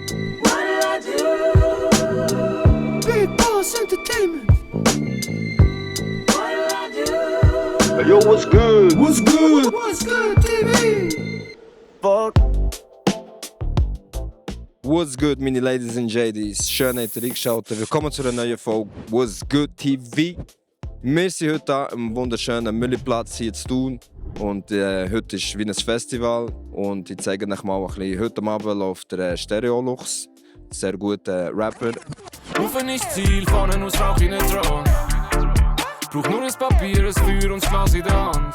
What'll I do? Big Boss Entertainment. What'll I do? Hey, yo, what's good? What's good? What's good, TV? Fuck. What's good, meine Ladies and JDs? Schön, habt ihr eingeschaltet. Willkommen zu einer neuen Folge What's Good TV. Wir sind heute hier am wunderschönen Mülliplatz hier zu Thun. Und heute ist wie ein Festival. Und ich zeige euch mal ein bisschen. Heute Abend läuft der Stereolux. Sehr guter Rapper. Rufen ist Ziel, vorne aus Rauch in den Thron. Brauch nur ein Papier, ein Feuer und das Glas in der Hand.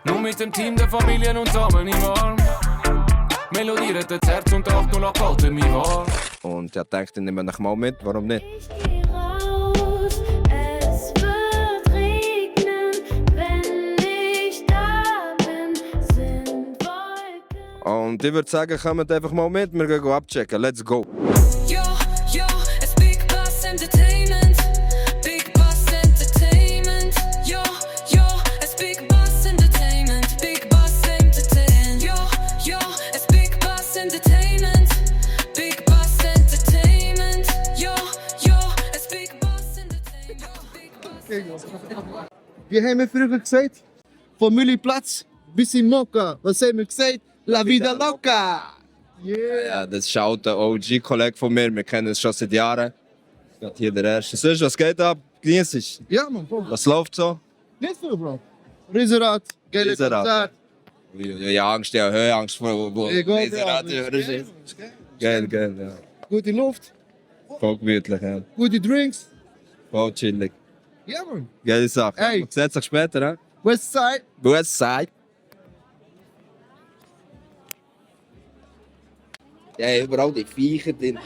Nur mit dem Team der Familien und Damen im Arm. Melodiert das Herz und 808 halte mich wahr. Und ich dachte, ich nehme euch mal mit. Warum nicht? Ich geh raus, es wird regnen, wenn ich da bin, sind Wolken. Und ich würde sagen, kommt einfach mal mit. Wir gehen abchecken. Let's go. Yo, it's Big Boss Entertainment. Big Boss Entertainment. Yo, it's Big Boss Entertainment. Big Boss Entertainment. Yo, it's Big Boss Entertainment. Big Boss Entertainment. Yo, it's Big Boss Entertainment. Wie haben wir früher gesagt? Vom Mülliplatz bis in Mokka. Was haben wir gesagt? La vida loca! Yeah! Ja, das ist auch der OG-Kollege von mir. Wir kennen uns schon seit Jahren. Gerade hier der Erste. Sonst, was geht ab? Genieß es. Ja, man, Bro. Was läuft so? Nicht viel, Bro. Riesenrad, geile Riesenrad. Konzert. Ja, Angst, ja, Höheangst vor Egal, Riesenrad ja. hören ist. Geil, ja. Gute Luft, Voll gemütlich, ja. gute Drinks. Voll chillig. Ja, man. Geile Sache. Ey. Man sieht sich später, ne? Westside. Westside. Ja, überall die Viecher drin.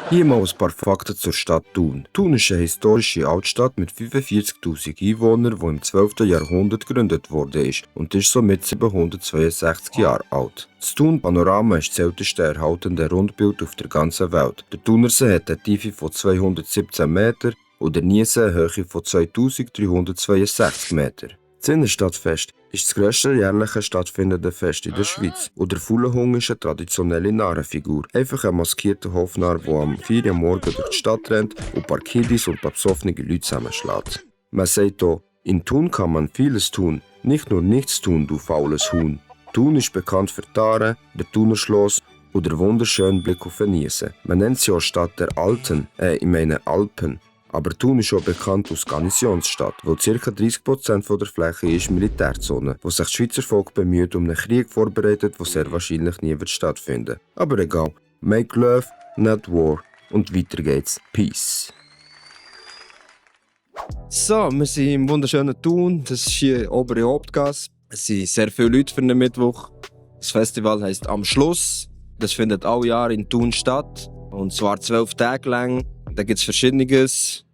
Hier mal ein paar Fakten zur Stadt Thun. Thun ist eine historische Altstadt mit 45.000 Einwohnern, die im 12. Jahrhundert gegründet wurde und ist somit 762 Jahre alt. Das Thun Panorama ist das älteste erhaltene Rundbild auf der ganzen Welt. Der Thunersee hat eine Tiefe von 217 Meter und der Niesee eine Höhe von 2362 Meter. Das Innenstadtfest ist das grösste jährliche stattfindende Fest in der Schweiz. Und der Fuhlenhung ist eine traditionelle Narrenfigur. Einfach ein maskierter Hofnarr, der am 4 Uhr morgens durch die Stadt rennt und ein paar Kiddies und ein paar besoffene Leute zusammenschlägt. Man sagt auch, in Thun kann man vieles tun, nicht nur nichts tun, du faules Huhn. Thun ist bekannt für die Aare, der Thuner Schloss und der wunderschöne Blick auf den Niesee. Man nennt sie auch Stadt der Alten, ich meine Alpen. Aber Thun ist auch bekannt als Garnisonsstadt, wo ca. 30% der Fläche ist Militärzone, wo sich das Schweizer Volk bemüht, um einen Krieg vorbereitet, der sehr wahrscheinlich nie wird stattfinden. Aber egal. Make love, not war. Und weiter geht's. Peace. So, wir sind im wunderschönen Thun. Das ist hier obere Hauptgasse. Es sind sehr viele Leute für den Mittwoch. Das Festival heisst «Am Schluss». Das findet alle Jahre in Thun statt. Und zwar 12 Tage lang. Da gibt es Verschiedenes.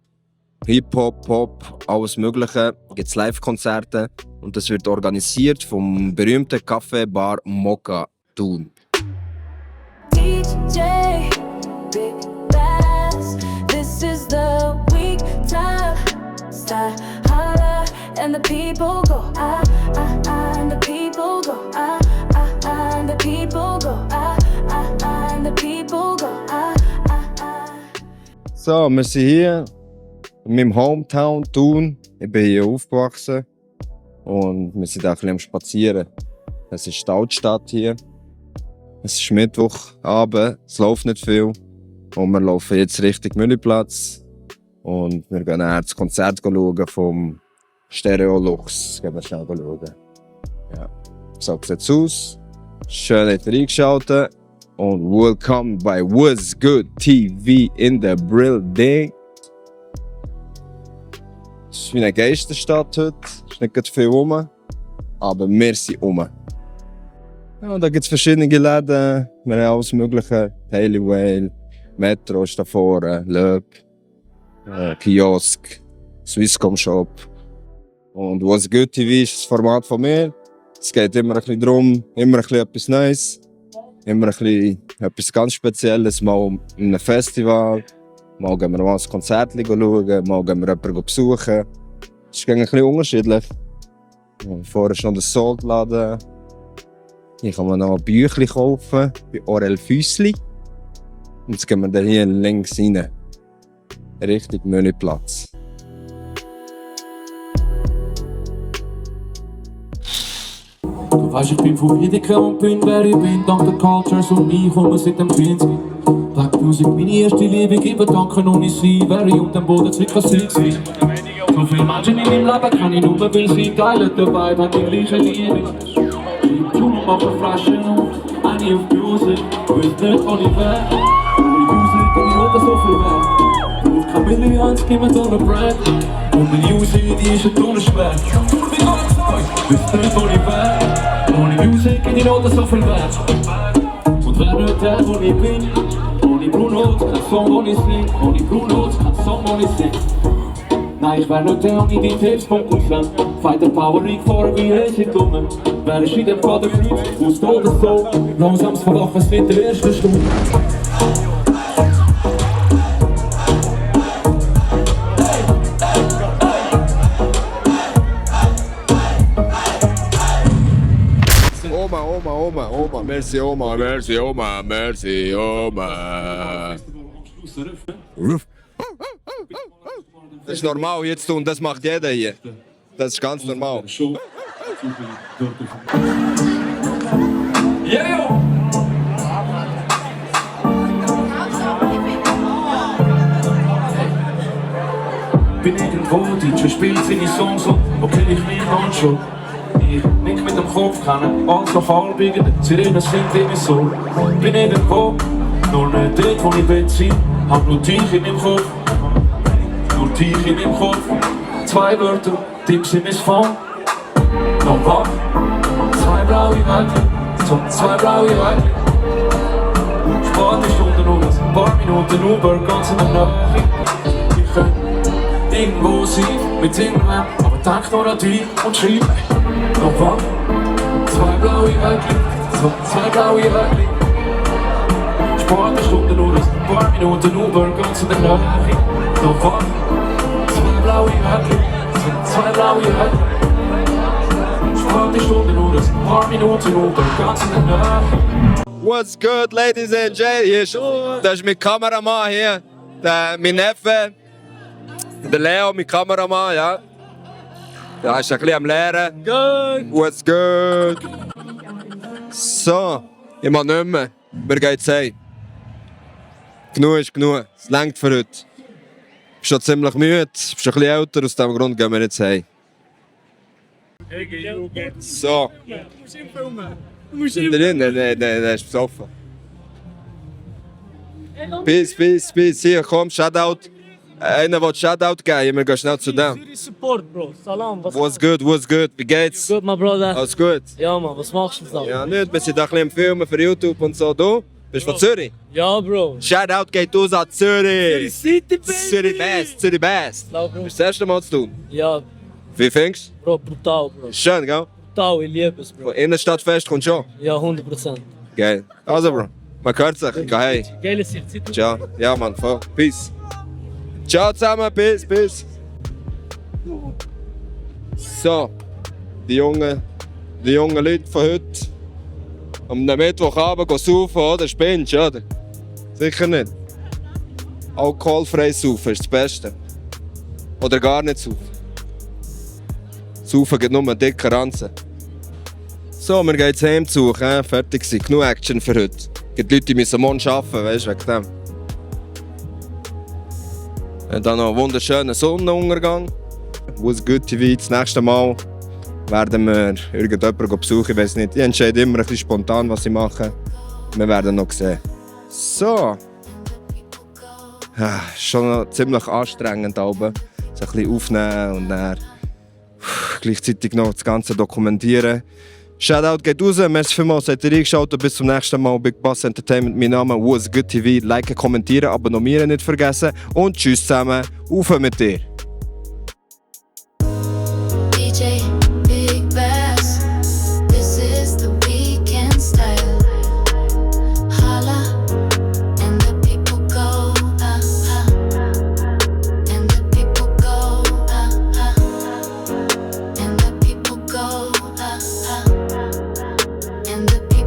Hip-Hop, Pop, alles Mögliche. Da gibt es Live-Konzerte. Und das wird organisiert vom berühmten Café Bar Mokka Thun. DJ, Big Bass, this is the week time. Start holla, and the people go, and the people go, and the people go, and the people go, So, wir sind hier in meinem Hometown Thun. Ich bin hier aufgewachsen und wir sind auch ein bisschen am Spazieren. Es ist die Altstadt hier. Es ist Mittwochabend, es läuft nicht viel. Und wir laufen jetzt Richtung Mülliplatz. Und wir gehen nachher das Konzert schauen vom Stereolux. Gehen wir schnell schauen. Ja. So sieht es aus. Schön, dass ihr eingeschaltet. Und willkommen bei What's Good TV in the building. Es ist wie eine Geisterstadt heute. Es ist nicht gerade viel rum, aber wir sind rum. Ja, da gibt es verschiedene Läden. Wir haben alles Mögliche. Daily Whale, Metro ist da vorne, Löb, Kiosk, Swisscom Shop. Und What's Good TV ist das Format von mir. Es geht immer ein bisschen darum, immer ein bisschen etwas Neues. Immer ein bisschen etwas ganz Spezielles, mal in einem Festival, mal gehen wir mal ein Konzert schauen, mal gehen wir jemanden besuchen. Es ist ein bisschen unterschiedlich. Vorher ist noch der Saltladen. Hier kann man noch ein Büchlein kaufen bei Orel Füssli. Und jetzt gehen wir dann hier links rein. Richtung Mönchplatz. Du weißt, ich bin von Wiedeke und bin, wer ich bin. Dank der Cultures und ich komme seit dem 40. Black Music, meine erste Liebe, gebe Danke ohne sie. Wer ich unter dem Boden circa 6 bin. So viele Menschen in meinem Leben kann ich nur will sie. Teilen den Vibe, hat die gleiche Liebe. Ich tue noch mal Flaschen und eine auf Music. Weiß nicht, wo ich wär. Ohne Musik bin ich heute so viel wert. Ruf keine Millions, gib mir so eine Brand. Und meine Musik, die ist ein Tonne schwer. Wie weiß nicht, wo ich wär. Ohne Musik bin ich heute so viel wert. Und wer nicht der, wo ich bin. Ohne Bruno, kein Song, wo ich sing. Ohne Bruno, kein Song, wo ich sing. Nein, ich wär nicht der, ohne die Tipps vom Ausland. Fighter Power, ich fahre wie ich in Dummen. Wer ist in dem Vaterkreuz, aus Tod und so. Langsames Verwachen, es wird der erste Stunde. Oma, merci Oma, merci Oma, merci Oma. Das ist normal hier zu tun, das macht jeder hier. Das ist ganz normal. Yeah! Bin irgendwo, DJ spielt seine Songs und okay, ich mich anschaue. Ich nick mit dem Kopf, kann alles noch halbigen, die Sirenen sind in mir so. Bin irgendwo, nur nicht dort, wo ich will sein. Hab nur dich in meinem Kopf, nur dich in meinem Kopf. 2 Wörter, Tipps in mein Phone. Noch wach, 2 blaue Wägel, so 2 blaue Wägel. Spart die Stunde nur ein paar Minuten Uber, ganz in der Nähe. Ich könnte irgendwo sein, mit irgendwem, aber denk nur an dich und schreib. Noch wach, 2 blaue Wägel, so 2 blaue Wägel. Spart die Stunde nur ein paar Minuten Uber, ganz in der Nähe. Noch wach, 2 blaue Wägel, so 2 blaue Wägel. Spart die Stunde nur ein paar Minuten Uber, ganz in der Nähe. What's good, ladies and gentlemen? Das ist mein Kameramann hier, mein Neffe, der Leo, mein Kameramann, ja. Der ist ein bisschen am Lehren. Good. What's good? So, ich mach nicht mehr. Wir gehen jetzt heim. Genug ist genug. Es reicht für heute. Ich bin schon ziemlich müde, ich bin schon ein bisschen älter, aus diesem Grund gehen wir jetzt heim. So. Du musst ihn filmen. Nein, der ist besoffen. Peace. Hier, komm, Shoutout. Einer will Shoutout geben, wir gehen schnell zu dem. Support, Bro. Salam, was What's good? Wie geht's? Gut, mein Bruder. Alles gut? Ja, Mann, was machst du da? Ja, nicht. Wir sind da ein bisschen am Filmen für YouTube und so. Du? Bist du von Zürich? Ja, Bro. Shoutout geht aus an Zürich. City, Zürich Best. Klar, Bro. Bist du das erste Mal zu tun? Ja, Wie findest Bro, brutal, Bro. du? Schön, gell? Brutal, ich liebe es, Bro. Von Innenstadtfest kommt schon. Ja, 100%. Geil. Also, Bro. Man hört sich. Ich gehe heim. Geiles Zeit. Ciao. Ja, Mann, voll. Peace. Ciao zusammen, peace. So, die jungen Leute von heute. Am Mittwochabend gehen saufen, oder? Spinnst du, oder? Sicher nicht. Alkoholfrei saufen ist das Beste. Oder gar nicht saufen. Saufen gibt nur einen dicken Ranzen. So, wir gehen jetzt heimzug, fertig sein. Genug Action für heute. Es gibt Leute, die müssen morgen arbeiten, weißt du, wegen dem. Und dann noch einen wunderschönen Sonnenuntergang. Was gut TV. Das nächste Mal werden wir irgendjemanden besuchen. Ich weiß nicht. Ich entscheide immer ein bisschen spontan, was ich mache. Wir werden noch sehen. So. Ja, schon noch ziemlich anstrengend da oben. So ein bisschen aufnehmen und dann gleichzeitig noch das Ganze dokumentieren. Shoutout geht raus, merci vielmals, seid ihr eingeschaltet. Bis zum nächsten Mal. Big Boss Entertainment, mein Name Was Good TV. Liken, kommentieren, abonnieren nicht vergessen. Und tschüss zusammen, auf mit dir. DJ Big Bass, this is the weekend style. Holla, and the people go, and the people go, and the people go, and the people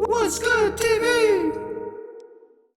What's good, TV?